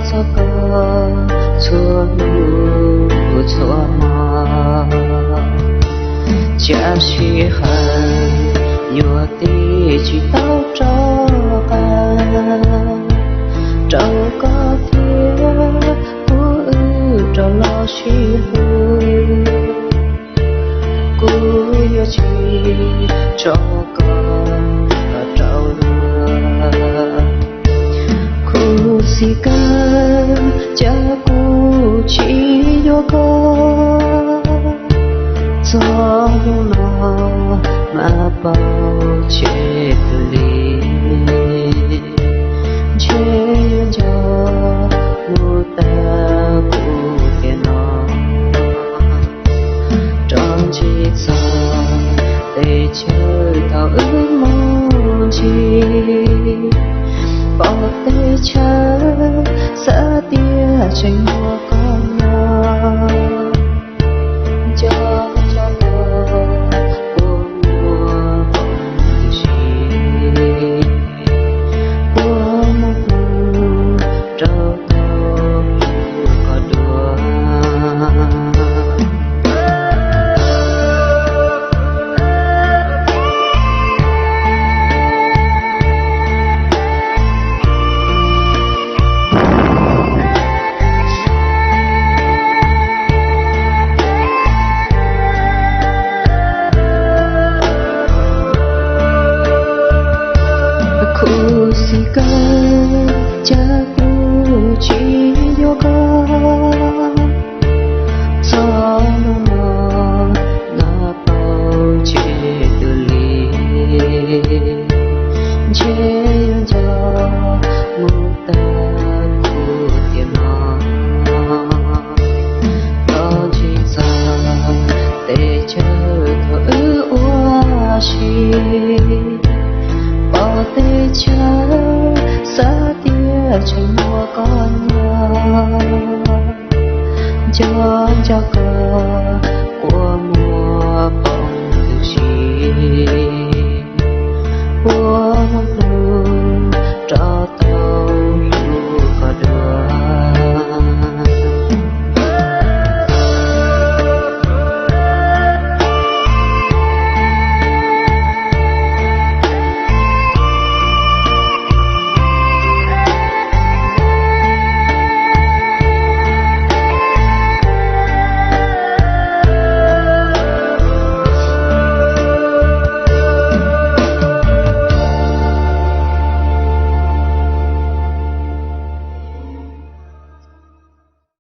txog koj txhua hnub txhua hmo, cia sij hawm yuav tij tsis tau rov qab rau koj thiab kuv wb rov los sib hlub. Kuv yuav tsis tso koj rau luag. Khuv xim kawg, cas kuv tsis yuav koj. Txog hnub no mas pauv tseg twg li, ntshe yuav nco mus tag kuv tiam no. Rov ntsib txog teb chaws thaum wb mus ncig, pom teb chaws xav tias tseem muaj koj nyob. Nco nco koj kua muag poob ntws si, kua muag poob rau tau koj dua. Khuv xim kawg, cas kuv tsis yuav koj. Txog hnub no mas pauv tseg twg li, ntshe yuav nco mus tag kuv tiam no. Rov ntsib txog teb chaws thaum wb ua si, pom teb chaws xav tias tseem muaj koj nyob. Nco nco koj kua muag poob ntws si,